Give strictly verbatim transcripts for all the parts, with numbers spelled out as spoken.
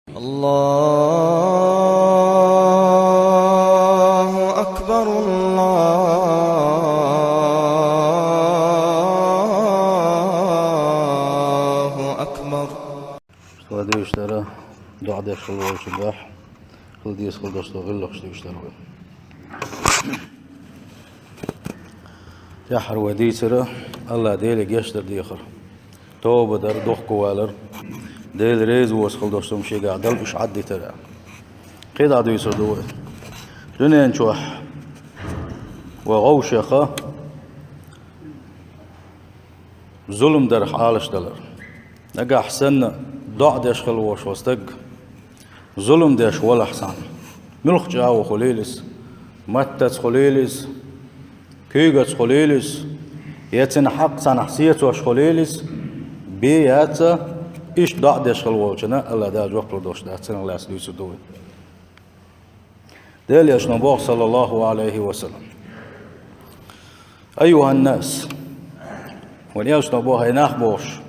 الله أكبر، الله أكبر. Ва дуьйцуш дара, доӀа деш хила волчуьнгахь, хила деза хила долуш долу гӀиллакхаш дуьйцуш дара вай. Тахьара вай дийцира, АллахӀ Деле гечдар дехар, тоба дар, дохковалар, Дела реза воцу хила долуш долу шегахь дала уьш Ӏаддитар. КхидӀа дуьйцур ду вай. Дуьнен чохь ва гӀовшеха зулам дарх Ӏалаш далар. Нагахь санна доӀа деш хила волуш волу стаг зулам деш валахь санна, муьлхха чӀагӀо хуьлийла иза, маттаца хуьлийла иза, куьйгаца хуьлийла иза, я цуьнан хьакъ цхьанхьа сецош хуьлийла иза, бен яц, иштта доӀа деш хила волчунна АллахӀ Дала жоп лур долуш дац, цунах лаьцна дуьйцур ду вай. Делан Элчано боху, саллаллаху Ӏалайхи ва саллам: «Айюхьан-нас». Вайн Элчано боху: «Хьай нах», бохуш: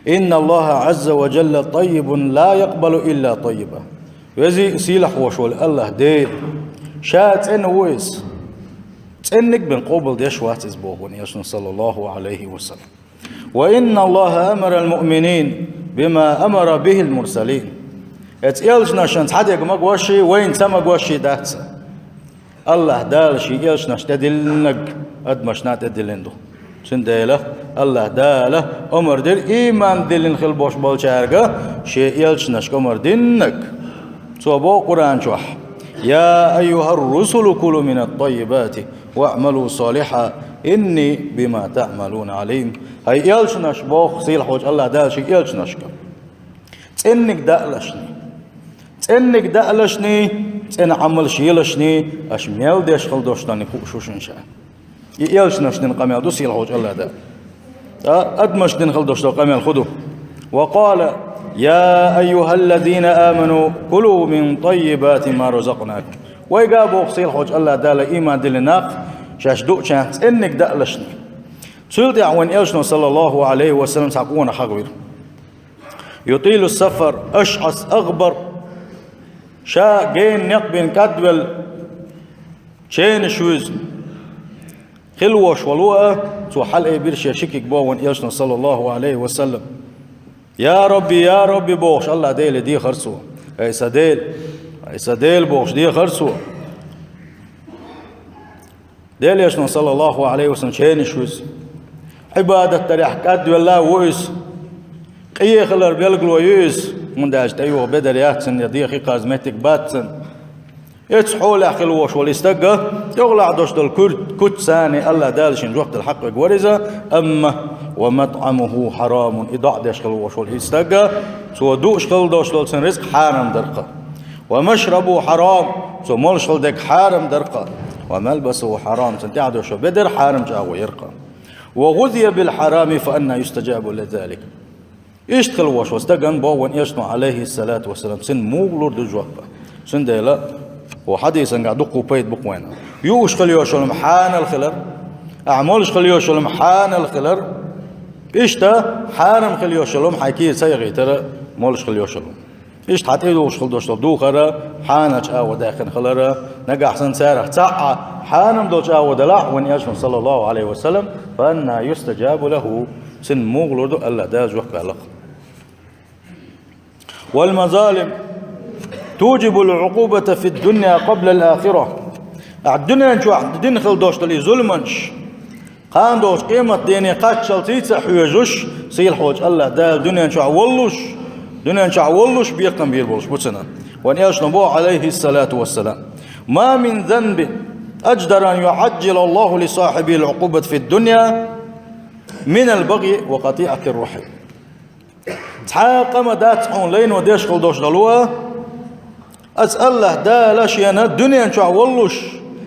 «Инна Аллаха Ӏазза ва Джалла таййибун ла якъбалу илла таййиба». Везий а, сийлахь а волуш волу АллахӀ Дела, Ша цӀена ву Иза, цӀенниг а бен къобалдеш вац Иза, боху вайн Элчано, саллаллаху Ӏалайхи ва саллам. «Ва инна Аллаха амара ал-муъминин бима амара бихил мурсалин». Эцу элчанашна цхьа дерг магош а, вайна ца магош а дац. АллахӀ Дала Шен элчанаш тӀедиллинарг адамашна а тӀедиллина ду. Цундела АллахӀ Дала омар дира ийман диллина хила болуш болчаьрга Шен элчанашка омар диннарг. Цо боху Къуръан чохь: «Я айюхар-русулу кулу минат-таййибати ваъмалу салиха, инни бима таъмалуна Ӏалим». Хьай элчанаш, боху сийлахь волчу АллахӀ Дала Шен элчанашка, цӀенниг даалашний, цӀенниг даалашний, цӀена Ӏамалш елашний, аша мел деш хила долуш долниг хууш ву шуна ша. И элчанаш дина къамел ду сийлахь волчу АллахӀ Дала. Ткъа адамашна дина хила долуш долу къамел хӀун ду? «Ва къала: я айюхаллазина аману, кулу мин таййибати ма разакънакум». Вайга а боху сийлахь волчу АллахӀ Дала, ийман диллина нах, шаьш дуучарна цӀенниг даалашний. Цул тӀаьхьа вайн Элчано, саллаллаху Ӏалайхи ва саллам, цхьа къонах хьахавира. ЮтӀилу сафар, ашӀас агӀбар. Ша гена некъ бина кӀадвелла, ченаш вуьзна хила волуш волу а, цо хьалаайбира шен ши куьг, боху вайн Элчано, саллаллаху Ӏалайхи ва саллам. «Я Рабби, я Рабби», бохуш, АллахӀ Деле дехара цо. «Ай сан Дела, ай сан Дела», бохуш, дехара цо. Делан Элчано, саллаллаху Ӏалайхи ва саллам, ченаш ву иза. Ӏибадат дарехь кӀадвелла а ву иза. Къен хилар билгало ю иза, хӀунда аьлча тӀейогӀу бедар яц цуьнан, я деха хаза меттиг бац цуьнан. Эцу хьолехь хила волуш волу и стаг, тӀехула долуш долу куьр-, куьцаний АллахӀ Дала шена жоп дала хьакъ верг вара иза, амма «ва матӀамуху хьарамун», и доӀа деш хила волуш волу и стаг, цо дууш хила долуш долу цуьнан ризкъ хьарам дара-кх. «Ва машрабуху хьарам», цо молуш хила дерг хьарам дара-кх. «Ва малбасуху хьарам», цуьнан тӀехь долуш бедар хьарам чӀагӀо яра-кх. «Ва гӀузия бил хьарами, фа анна юстаджабу ли залик». Иштта хила волуш волу стагана, боху вайн Элчано, Ӏалайхиссалату вассалам, цунна муха лур ду жоп? Цундела, хӀокху хьадисангахь дуккха пайда бу-кх вайна. Юуш хила йолуш йолу хӀума хьанал хилар, ахь молуш хила йолуш йолу хӀума хьанал хилар, иштта хьарам хила йолуш йолу хӀума хьайн кийра ца яхийтар, молуш хила йолуш йолу хӀума. Иштта хьан тӀе юуш хила долуш долу духар хьанал чӀагӀо даьккхина хилар, нагахь санна царах цхьаъ а хьанал долу чӀагӀо далахь, вайн Элчано, саллаллаху Ӏалайхи ва саллам, «фа анна юстаджабу лаху», цунна муха лур ду АллахӀ Дала жоп аьлла-кх. «Вал мазалим туджибул Ӏукъубата фид дунья къаблал ахира». Ахь дуьнен чохь дина хила долуш долу и зуламаш, кхана долчу къематдене кхаччалц ца хьоьжуш, сийлахь волчу АллахӀ Дала дуьнен чохь воллуш, дуьнен чохь воллуш бекхам бийр болуш бу цунна. Вайн Элчано боху, Ӏалайхиссалату вассалам: «Ма мин занбин адждара ан юӀаджжила Аллаху ли сахьибихил Ӏукъубата фид дунья минал багъи ва къатиӀатир рахьим». Цхьа а къа ма дац хьуна лайно деш хила долуш долу, аса АллахӀ Дала шена дуьнен чохь воллуш,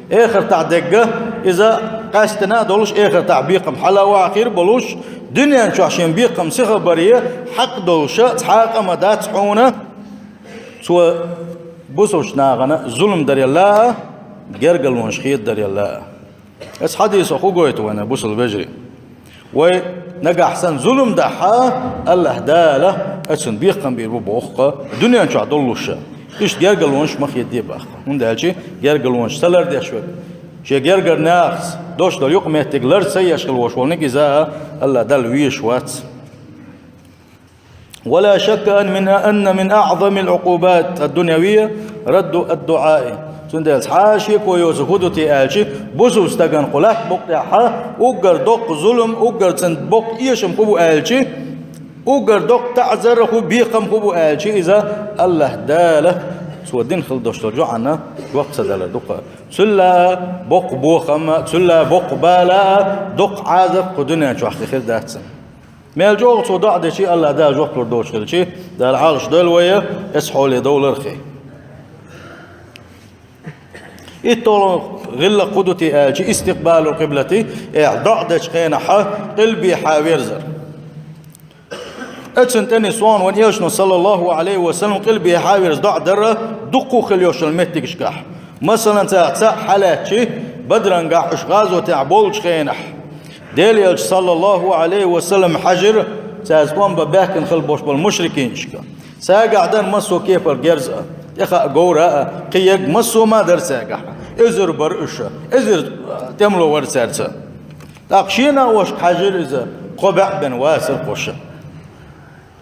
эхартахь дегга, иза къаьстина а долуш, эхартахь бекхам хьала а вахийр а болуш, дуьнен чохь шен бекхам сиха баре хьакъ долуша цхьа а къа ма дац хьуна, цо бусалбачу нахана зулам дарелла а, гергарлонаш хедадарелла а. Аса хьадисо хӀун гойту вайна, бусалба вежарий? Вай нагахь санна зулам дахь, АллахӀ Дала оцунна бекхам бийр бу боху-кх дуьнен чохь доллуш. Иштта гергарлонаш ма хеде боху. ХӀунда аьлча гергарлонаш ца лардеш верг, шен гергара нахаца долуш долу юкъаметтиг лар ца еш хила волуш волниг иза АллахӀ Далла везаш вац. ولا شك أن من، أن من أعظم العقوبات الدنيوية رد الدعاء. Цундела цхьа а шеко йоцург хӀун ду те аьлча, бусулба стагана кху латта букъа тӀехь уггар доккха зулам, уггар цунна боккха эшам хӀун бу аьлча, уггар доккха таӀзар а, хӀун бекхам хӀун бу аьлча, иза АллахӀ Дала цо дина хила долуш долчу жоьжахатна жоп ца далар ду-кх. Цул а боккха бохам а, цул а боккха бала а, доккха Ӏазап кху дуьнен чохь хир дац. Мел чӀогӀа цо доӀа дечи, АллахӀ Дала жоп лур доцуш хилчи, Дала Ӏалаш дойла вай, эцу хьоле довларх. ИтталгӀа гӀиллакх хӀун ду те аьлча, استقبال القبلة, эхь, доӀа дечу хенахь къилбехьа верзар. Оцунна тӀе нисван вайн Элчано, саллаллаху Ӏалайхи ва саллам, къилбехьа верза доӀа дара дуккха а хила йолуш йолу меттигашкахь. Масалан, цара цхьаъ хьалаьцчи, Бадрангахь уьш гӀазотехь болчу хенахь, Делан Элча, саллаллаху Ӏалайхи ва саллам, хьаьжира цаьрца тӀом бан баьхкина хила болуш болу мушрикинашка. Цаьргахь дара массо а кепара герз а, тӀехаа говр а, кхин ерг массо а ма дара цаьргахь. Эзар бара уьш, эзар тӀемало вара цаьрца. ТӀаккха шена а вошка хьаьжира иза, кхо бӀе бен вацара кхуша.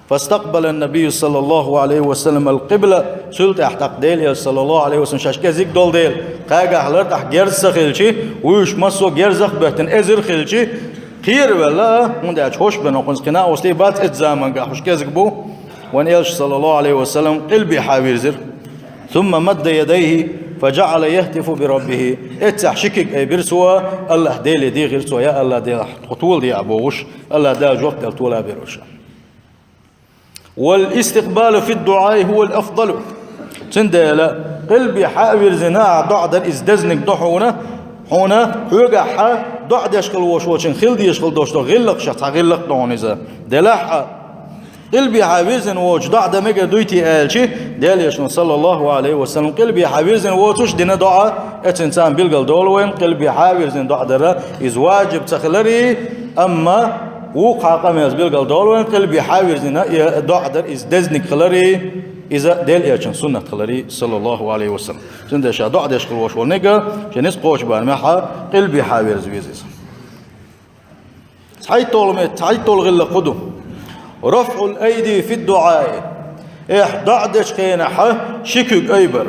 فاستقبل النبي صلى الله عليه وسلم القبلة. Цул тӀаьхьа тӀаккха Делан Элча, саллаллаху Ӏалайхи ва саллам, шаьш кӀезиг долу дела, кхаьргахь лар тӀехь герз ца хилчи, вуьйш массо а герзах а боьттина эзар хилчи, кхеравелла, хӀунда аьлча хӀорш бен окхунца кхин а оцу тӀе бац эцу замангахь уьш кӀезиг бу, вайн Элча, саллаллаху Ӏалайхи ва саллам, къилбехьа вирзира. ثم مد يديه فجعل يهتف بربه. Эццехь ши куьг айбира цо, АллахӀ Деле дийхира цо: «Я АллахӀ Дела, тхо тола деа», бохуш, АллахӀ Дала жоп дала тола беруш. والاستقبال في الدعاء هو الأفضل. Цундела къилбехьа а вирзина ахь доӀа дар иза дезаниг ду хьуна, хьуна хьоьгахь доӀа деш хила волуш волчун хила дезаш хила долуш долу гӀиллакхашах цхьа гӀиллакх ду хьуна иза. Делахь а, къилбехьа вирзина воцуш доӀа дан мегар дуй те аьлчи, Делан Элчано, саллаллаху Ӏалайхи ва саллам, къилбехьа вирзина воцуш дина доӀа, эццахь царна билгал долу вайна, къилбехьа вирзина доӀа дара иза ваджиб ца хиларе, амма вукху хьакъамелца билгал долу вайна, къилбехьа вирзина и доӀа дар иза дезаниг хиларе, иза Делан Элчан суннат хиларе, саллаллаху Ӏалайхи ва саллам. Цундела ша доӀа деш хила волуш волу нигат, шен ницкъ кхочу барамехьа къилбехьа верза веза иза. ЦхьайтталгӀа мет-, цхьайтталгӀа гӀиллакх хӀун ду? رفع الأيدي في الدعاء. Эхь, доӀа дечу хенахьа ши куьг айбар.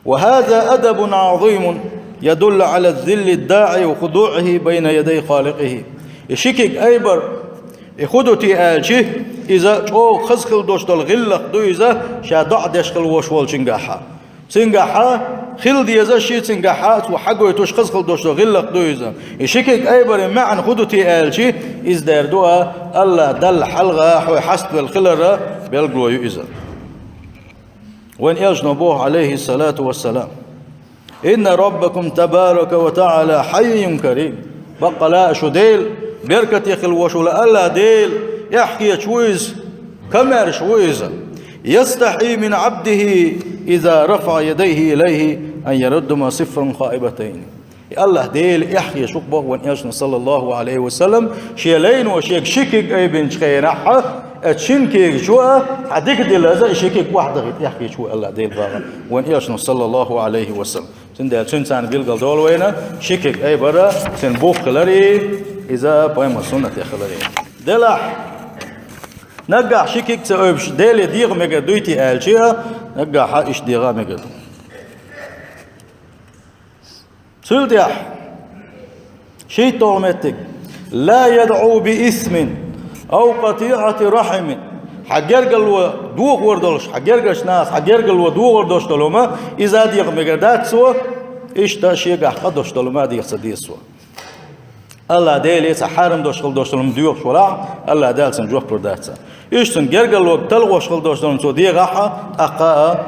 وهذا أدب عظيم يدل على ذل الداعي وخضوعه بين يدي خالقه. И ши куьг айбар, и хӀун ду те аьлчи, иза чӀогӀа хаза хила долуш долу гӀиллакх ду иза, ша доӀа деш хила волуш волчунгахьа. Цуьнгахьа хила деза ши, цуьнгахьа цо хьагойтуш хаза хила долуш долу гӀиллакх ду иза. И ши куьг айбаран маьӀна хӀун ду те аьлчи, иза дер ду а, АллахӀ Далла хьалха хьо хьаставелла хиларан билгало ю иза. Вайн Элчано боху, Ӏалайхи салату вассалам: «إن ربكم تبارك وتعالى حي كريم». Баккъала а шу Дела, беркате хила волуш волу АллахӀ Дела, эхь хеташ ву иза, комаьрша ву иза. «يستحي من عبده إذا رفع يديه إليه أن يردهما صفرا خائبتين». И АллахӀ Дела эхь хеташ ву-кх боху вайн Элчано, саллаллаху Ӏалайхи ва саллам, шен лайно шега ши куьг айбинчу хенахьа, оцу шина кегачо а хьан дика дилаза, и ши куьг охьадахийта эхь хеташ ву АллахӀ Дела боху вайн Элчано, саллаллаху Ӏалайхи ва саллам. Цундела цуьнан царна билгал долу вайна, ши куьг айбара цуьнан бух хиларе, иза пайхамар суннате хиларе. Делахь, наггахь ши куьг ца айбаш Деле дегӀа мегар дуй те аьлча, наггахьа иштта дегӀа мегар ду. Цул тӀаьхьа шийтталгӀа меттиг: «لا يدعو بإثم أو قطيعة رحم». Хьан гергарло дохор долуш, хьан гергарчу нахаца хьан гергарло дохор долуш долу хӀума, иза дегӀа мегар дац цо, иштта шегахь къа долуш долу хӀума дегӀа ца деза цо. АллахӀ Деле цхьа хьарам долуш хила долуш долу хӀума доьхуш валахь, АллахӀ Дала цунна жоп лур дац. Иштта цуьнан гергарло талхош хила долуш долу хӀума цо дегӀахьа, тӀаккха а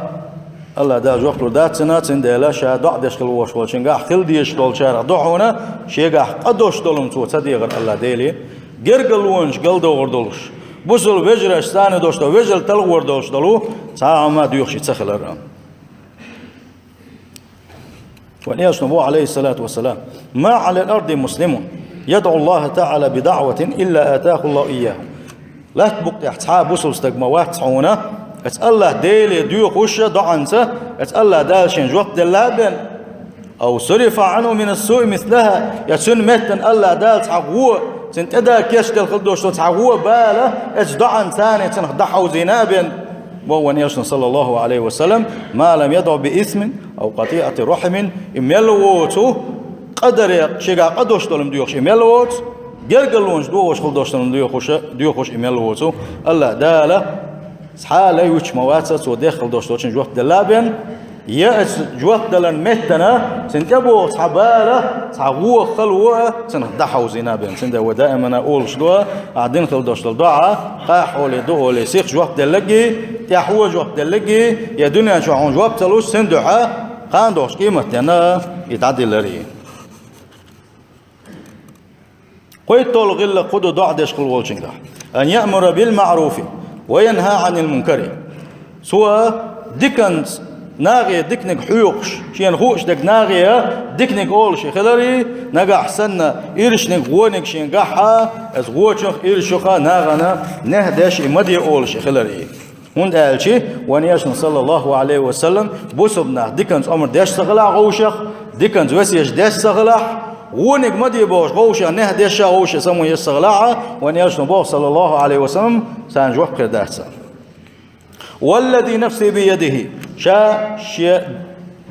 АллахӀ Дала жоп лур дац цунна, цундела ша доӀа деш хила волуш волчуьнгахь хила дезаш долчарах ду хьуна, шегахь къа долуш долу хӀума цо ца дегӀар АллахӀ Деле, гергарлонаш галдохор долуш, бусалба вежараш царна долуш долу вежарий талхор долуш долу цхьа а хӀума доьхуш и ца хилар. Вайн Элчано боху, Ӏалайхи салату вассалам: «ما على الأرض مسلم». يدعو الله تعالى بدعوة إلا آتاه الله إياها. Лаьтта букъ тӀехь цхьа а бусалба стаг ма вац хьуна, эцу АллахӀ Деле доьхуш доӀанца, эцу АллахӀ Дала шен жоп делла а бен, أو صرف عنه من السوء مثلها, я цуьнан меттана АллахӀ Дала цхьа гӀо, цуьнан тӀе дан кечделла хила долуш долу цхьа гӀо бала, эцу доӀанца цунах дӀахьовзийна а бен, боху вайн Элчано, саллаллаху Ӏалайхи ва саллам, ما لم يدع بإثم أو قطيعة رحم, и мел воцу къа даре, шегахь къа долуш долу хӀума доьхуш и мел воцу, гергарлонаш дохош хила долуш долу хӀума доьхуш, доьхуш и мел воцу, АллахӀ Дала цхьа а лай вуьтуш ма вац, цо дехна хила долуш долчун жоп делла а бен, я эцу жоп далан меттана, цуьнан тӀе богӀу цхьа бала, цхьа гӀо хала ву а, цунах дӀахьовзийна а бен. Цундела вай даимана олуш ду, ахь дина хила долуш долу доӀа, кхахьоле, дуоле, сиха жоп делларгий, тӀаьхьо жоп делларгий, я дуьнен чохь хьуна жоп ца луш, цуьнан дуьхьа, кхана догӀучу къематденна и дӀадилларий. КхойтталгӀа гӀиллакх хӀун ду доӀа деш хила волчуьнгахь? أن يأمر بالمعروف وينهى عن المنكر. Цо диканца нахе диканиг хьоькхуш, шена хууш дерг нахе диканиг олуш и хиларий, нагахь санна ирчаниг, вониг шен гахь а, эцу вочух, ирчух а нахана нехь деш и ма де олуш и хиларий. ХӀунда аьлча вайн Элчано, саллаллаху Ӏалайхи ва саллам, бусалба нах диканца омра деш ца хилахь вовшех, диканца весет деш ца хилахь, вониг ма де бохуш вовшех нехь деш а, вовшех самавеш ца хилахь, вайн Элчано боху, саллаллаху Ӏалайхи ва саллам, царна жоп хир дац. والذي نفسي بيده, ша шен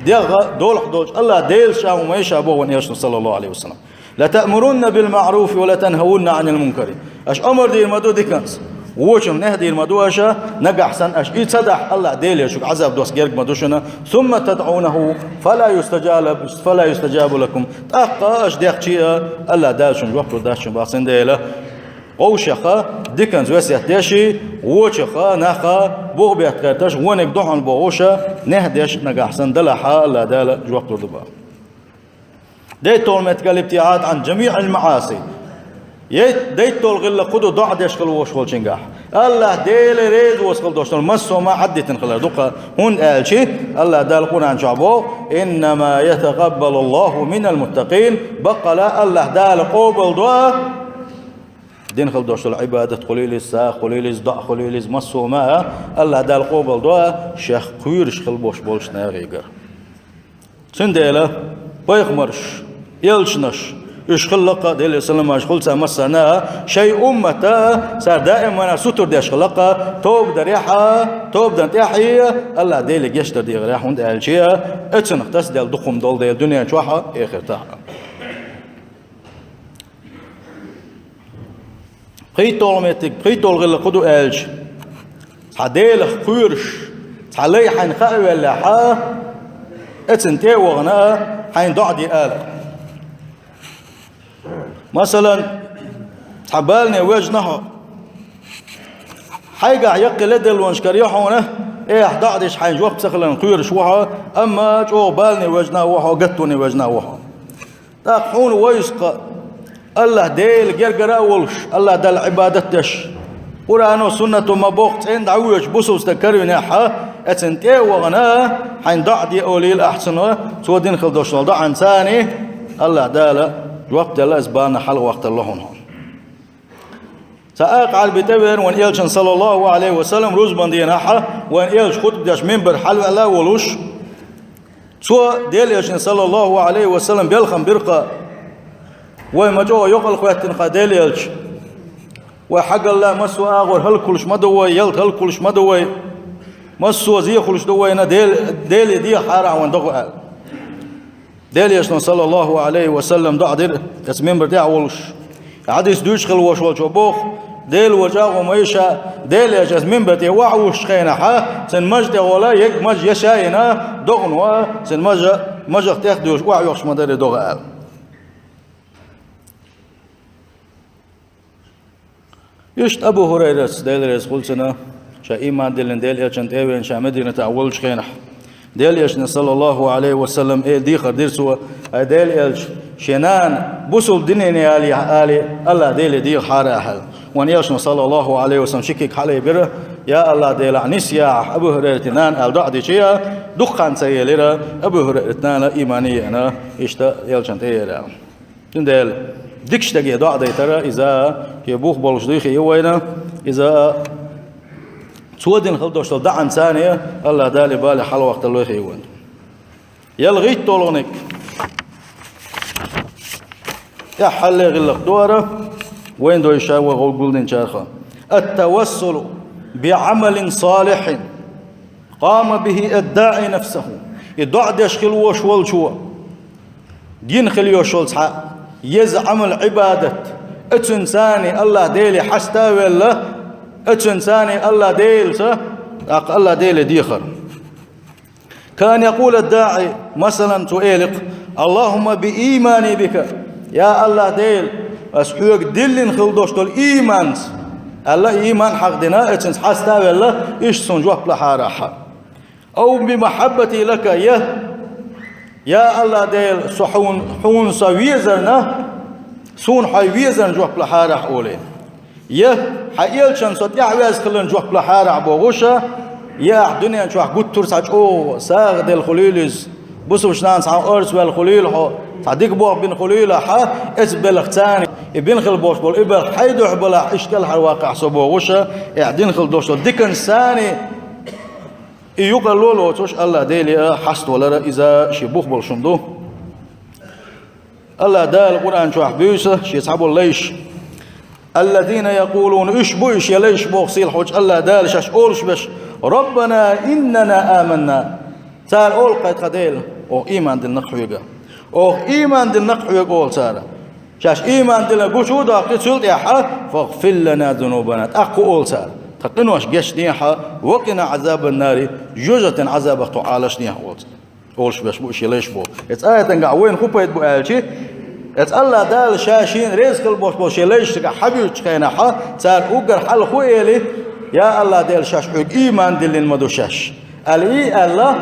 дегӀ долахь долчу АллахӀ Делан ша хӀума ша боху вайн Элчано, саллаллаху Ӏалайхи ва саллам. لتأمرن بالمعروف ولتنهون عن المنكر. Аша омра дийр ма ду диканца. Вочунах нехь дийр ма ду аша, нагахь санна аша и ца дахь, АллахӀ Деле шуьга Ӏазап доссарг ма ду шуна. ثم تدعونه فلا يستجاب، فلا يستجاب لكم. ТӀаккха аша дехча а, АллахӀ Дала шуна жоп лур дац шуна боху. Цундела вовшех диканца весет деш а, вочех, нах бух бетта гӀерташ, вониг дохьуна бохуш, нехь деш нагахь санна далахь, АллахӀ Дала жоп лур ду боху. ДайтталгӀа меттиг, الابتعاد عن جميع المعاصي. ДайтталгӀа гӀиллакх хӀун ду доӀа деш хила волуш волчуьнгахь? АллахӀ Деле реза воцу хила долуш долу массо а хӀума Ӏаддитина хилар ду-кх, хӀунда аьлча АллахӀ Дала Къуръан чохь боху: إنما يتقبل الله من المتقين. Баккъала АллахӀ Дала къобал до дина хила долуш долу Ӏибадат хуьлийла иза, сагӀа хуьлийла иза, доӀа хуьлийла иза, массо а хӀума а АллахӀ Дала къобал до шех кхоьруш хила болуш болчу нахегара. Цундела пайхамарш, элчанаш, уьш хилла-кх, Деле саламаш хуьлда царна массарна а, шайн уммат а, цара даимана сутара деш хилла-кх, тоба дарехь а, тоба дан тӀаьхье а, АллахӀ Деле гечдар дехарехь, хӀунда аьлча а, оцунах тасаделла дукха хӀума долу дела дуьнен чохь а, эхартахь а. ПхийтталгӀа меттиг, пхийтталгӀа гӀиллакх хӀун ду аьлча, цхьа Делах кхоьруш, цхьа лай хьайна хаа веллехь а, оцунна тӀе а вахана а, хьайна доӀа де ала. Масалан, цхьа балане вежна хьо, хьайгахь яккхий ледарлонаш карайо хьуна, эхь, доӀа деш хьайна жоп ца хиларна кхоьруш ву хьо, амма чӀогӀа балане вежна а ву хьо, гаттоне вежна а ву хьо. ТӀаккха хьуна вайшкъа АллахӀ Делан гергара а волуш, АллахӀ Далла Ӏибадат деш, Къуръано, суннато ма-бохху цӀена дӀавоьдуш бусалба стаг каравинехь а, оцунна тӀе а вахана, хьайна доӀа де олийла ахь цунна, цо дина хила долуш долу доӀанца а, АллахӀ Дала жоп делла, иза бана хьалаваккхалла хьуна. Цхьа акха Ӏарби тӀе а веана вайн Элчанна, саллаллаху Ӏалайхи ва саллам, рузбан дийнахь а вайн Элча хутба деш минбар хьалаваьлла а волуш, цо Делан Элчане, саллаллаху Ӏалайхи ва саллам, белхам бира-кх: вай ма чӀогӀа йокъал хӀоьттина-кх, Делан Элча. Вай хьагалла массо а агӀор хӀаллакьхуьлуш ма ду вай, ялта хӀаллакьхуьлуш ма ду вай. Массо а зе хуьлуш ду вайна, Дел-, Деле дехахьара ахь вайн догӀа аьлла. Делан Элчано, саллаллаху Ӏалайхи ва саллам, доӀа дира, оцу минбар тӀехь а волуш. Хьадис дуьйцуш хила волуш волчо боху: Дела волчу агӀо ма йиша, Делан Элча оцу минбар тӀе охьавуссучу хенахь а, цуьнан мажа тӀе гӀолла, ерриг мажа яша а йина, догӀано а, цуьнан мажа, мажах тӀехдуьйлуш охьайоккхуш ма дарий догӀа аьлла. Иштта Абу ХӀурайрас, Дела реза хуьлда цунна, ша ийман диллина, Делан Элчанна тӀе а веана, ша Мединатехь волчу хенахь, Делан Элчане, саллаллаху Ӏалайхи ва саллам, э, дехар дира цо: «Ай Делан Элча, шен нана бусалба дине ялахь», — аьлла, «АллахӀ Деле дехахьара ахь», — аьлла. Вайн Элчано, саллаллаху Ӏалайхи ва саллам, ши куьг хьалаайбира: «Я АллахӀ Дела, ахь нисъяхьа Абу ХӀурайрата нана», — аьлла, доӀа дича, дукха хан ца елира, Абу ХӀурайрата нана иймане а еана, иштта Элчанна тӀе а еара. Цундела Дикача стаге доӀа дайтар, иза ший бух болуш дуй хии вайна, иза цо дина хила долуш долу доӀанца а АллахӀ Дала бале хьалавахталой хии вайна. Ял гӀиттолгӀаниг. ТӀаьххьалле гӀиллакх ду ара, вайн дойша вай гӀовгулдинчарха. Ат-тавассулу би Ӏамалин салихьин къама бихӀи ад-даӀи нафсахӀу. И доӀа деш хила вош волчо, гина хила йош йолу цхьа еза Ӏамал, Ӏибадат, оцуьнца а АллахӀ Деле хьаста а велла, оцуьнца а АллахӀ Делаца, тӀаккха АллахӀ Деле дехар. Кан якъула ад-даӀи, масалан, цо элира: «АллахӀумма би иймани бика», я АллахӀ Дела, ас хьоьга диллина хила долуш долу ийманца, аьлла, ийман хьахдина, оцуьнца хьаста а велла, иштта суна жоп лахьара хьан. Ав би махьаббати лака, я, я АллахӀ Дела, со хьуна, хьуна со везарна, суна хьо везарна жоп лахьара хьан олий. Я хьан элчанна со тӀаьхьаваьзна хиларна жоп лахьара хьан бохуш, я ахь дуьнен чохь гуттар а цхьа чӀогӀа сагӀа делла хуьлийла иза, бусалба нахана цхьа орца ваьлла хуьлийла хьо, цхьа дика болх бина хуьлийла хьан, эцу белхаца а, и бина хила болуш болу и белх хьайн дуьхьа балахь, иштта кӀелхьарваккхахь со бохуш, и ахь дина хила долуш долу диканца а, и юкъарло а лоцуш, АллахӀ Деле а хьаставалар, иза ший бух болуш хӀума ду. АллахӀ Дала Къуръан чохь буьйса шен цхьаболу лайш. Аллазина якъулуна, уьш бу и шен лайш боху сийлахьчу АллахӀ Дала шаьш олуш берш: «Раббана иннана аманна». Цара олу кхетта: «Дела, оха ийман диллина-кх хьоьга. Оха ийман диллина-кх хьоьга», олу цара. Шаьш ийман диллина гучу а доккхий, цул тӀаьхьа: «Фагъфир лана зунубана». ТӀаккха олу цара: «Тхан къинош гечдехьа, ва къина Ӏазабан нари, жоьжахатин Ӏазабах тхо Ӏалашдехьа», олу цара. Олуш берш бу и шен лайш боху. Эцу аятангахь вайна хӀун пайда бу аьлча, эцу АллахӀ Дала ша шена реза хила болуш болу шен лайшкахь хьабуьйцучу хенахь, цара уггар хьалха хӀун эли: «Я АллахӀ Дела, шаьш хьоьга ийман диллина ма ду шаьш», аьлла, и аьлла,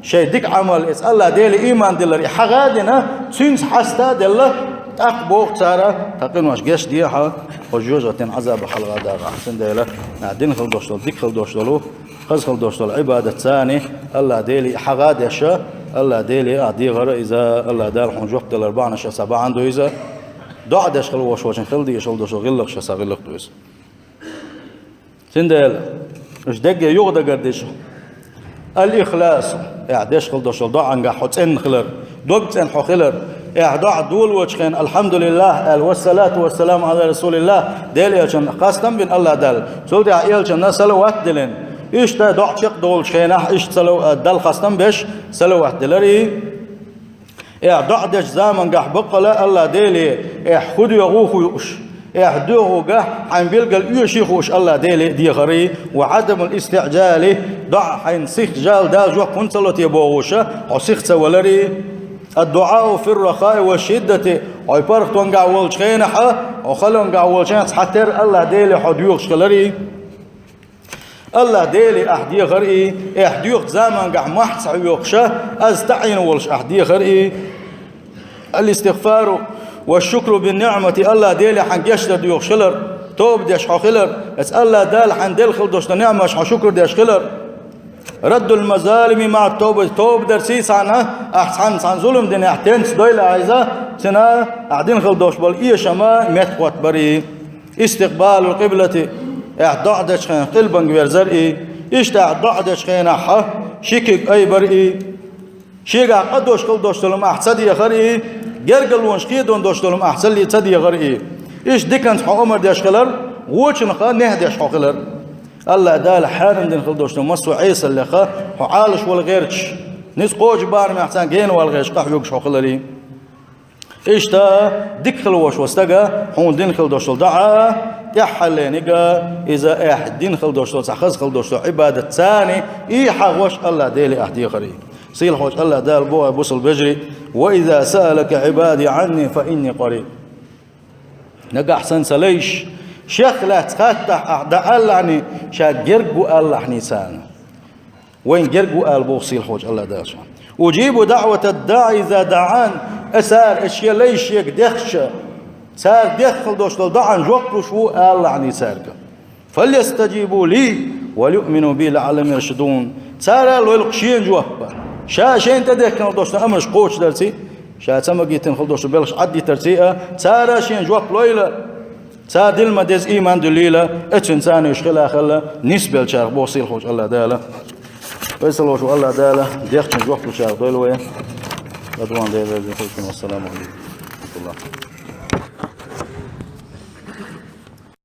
шайн дика Ӏамал, эцу АллахӀ Деле ийман диллар и хьагӀ а дина, цуьнца хьаста а делла, тӀаккха боху цара: «Тхан къинош гечдехьа, хӀокху жоьжахатин Ӏазабах хьалха а дагӀахь». Цундела, нах дина хила долуш долу, дика хила долуш долу, хаза хила долуш долу Ӏибадатца а АллахӀ Деле хьагӀ а деш, АллахӀ Деле а дехар, иза АллахӀ Дала хьуна жоп далар бахьанаш, цхьа бахьана ду иза. ДоӀа деш хила вош волчун хила дезаш долу гӀиллакхаш, цхьа гӀиллакх ду иза. Цундела, уьш дерриге юхадагардича, ал-ихлас, ахь деш хила долуш долу доӀангахь хьо цӀена хилар, дог цӀена хьо хилар, ахь доӀа долочу хенахь, «АлхьамдулиллахӀ» аьлла, «Вассалату вассаламу Ӏала расулиллахӀ», Делан элчанна хастам бина АллахӀ Далла, цул тӀаьхьа элчанна салават диллина. Иштта доӀа чекхдолучу хенахь, иштта салав-, Далла хастам беш, салават диллар и. Ахь доӀа дечу замангахь баккъала АллахӀ Деле, ахь хӀун доьху хууш, ахь доьху гахь хьайн билггал оьший хууш АллахӀ Деле дехар и, ва Ӏадамул истиӀжали, доӀа хьайна сих жал Дала жоп хӀунда ца ло те бохуш, хьо сих ца валар и. Ад-дуӀау фир-рахаи ва шиддати, хьо паргӀатонгахь волчу хенахь, хьо халонгахь волчу хенахь цхьатерра АллахӀ Деле хьо доьхуш хилар и. АллахӀ Деле ахь дехар и, ахь доьхучу замангахь мохь ца хьоькхуш, аз таӀийна волуш ахь дехар и. Ал-истигъфару ва шукру бин-ниӀмати, АллахӀ Деле хьан гечдар доьхуш хилар, тоба деш хьо хилар, эцу АллахӀ Дала хьан делла хила долуш долу ниӀматаш хьо шукр деш хилар. Раддул-мазалими маӀа-т-тавбати, тоба дарций цхьаьна, ахь цхьанна цхьана зулам дина ахь тенца дойла айза, цуьнан ахь дина хила долуш болу эшам меттахӀоттабар и. Истикъбалул-къиблати, ахь доӀа дечу хенахь къилбанга верзар и. Иштта ахь доӀа дечу хенахь ши куьг айбар и. Шегахь къа долуш хила долуш долу хӀума ахь ца дехар и. Гергарлонаш кхедон долуш долу хӀума ахь ца ле-, ца дехар и. Иштта диканца хьо омра деш хилар, вочунах нехь деш хьо хилар. АллахӀ Дала хьарам дина хила долуш долу массо а Ӏесаллех хьо Ӏалашвала гӀерташ, ницкъ кхочу барамехь царна генавала гӀерташ къахьоьгуш хьо хилар и. Иштта дика хила вош волу стага хьуна дина хила долуш долу доӀа, тӀаьххьаллениг а, иза ахь дина хила долуш долу, цхьа хаза хила долуш долу Ӏибадатца а, и хьагӀош АллахӀ Деле ахь дехар и. Сийлахьчу АллахӀ Дала боху, бусалба вежарий: «Ва иза саалака Ӏибади Ӏанни фа инни къариб». Нагахь санна сан лайш шех лаьцна хаттахь ахь дӀааллахьний, ша герга ву аллахьний царна. Вайн герга ву ала боху сийлахьчу АллахӀ Дала. «Уджибу даӀватад-даӀи иза даӀан», аса цара шен лайш шега дехча, цара деххал долуш долу доӀан жоп луш ву аллахьний цаьрга. «Фальястаджибу ли, вальюъмину би лаӀаллахӀум яршудун». Цара лойла шена жоп. Ша шайна тӀедехкина долуш долу амраш кхочушдарций, Ша ца магийтина хила долчу белхаш Ӏаддитарций а, цара шена жоп лойла, цара дилла ма деза ийман дуьллийла, эцуьнан царна уьш хила хилла, нисбеллачарах боху сийлахьчу АллахӀ Дала. Веза волчу АллахӀ Дала дехначун жоп лучарах дойла вай. ЛадугӀан Дела веза хуьлда. Вассаламу алейкум ва рахматуллах.